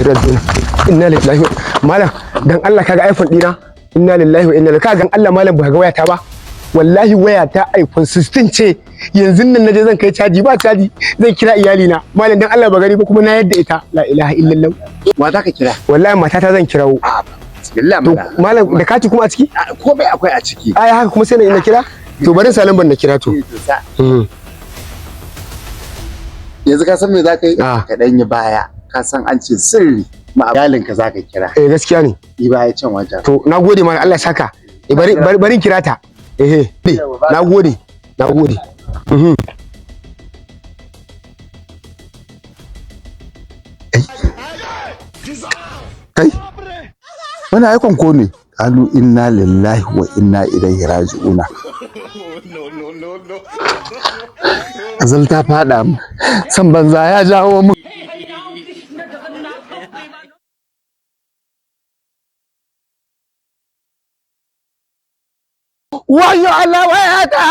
Raji'un. Inna lillahi wa. Malam, dan Allah kaga iPhone dina? Inna lillahi wa inna ilaihi. Kaga, Allah malam, ba ga wayata ba. Wallahi wayata iPhone 16 ce. Yanzu nan naje zan kai caji, ba caji. Zan kira iyali na. Malam, dan Allah ba gani ba kuma na yadda ita. La ilaha illallah. Wa za ka kira? Wallahi matata zan kirawo. A, bismillah. To Mana. malam, da kati kuma a ciki? A, komai akwai a ciki. Ai haka kuma sai na ina kira? To bari sa lambar na kira to. Eh, to sa. Yanzu ka san me za ka yi? Ah. Ka ɗan yi baya. Ka san an ce sirri. Ma iyalinka za ka kira. Eh, gaskiya ne. Yi baya can wajen. To na gode malam, Allah ya saka. Eh, bari bari bari in kira ta. Eh, na gode. Na gode. Kai, wani aikon ko ne? Kalu inna lillahi wa inna ilaihi raji'una. Azal ta fada mu. San banza ya jawo mu. Wayo Allah, wayata!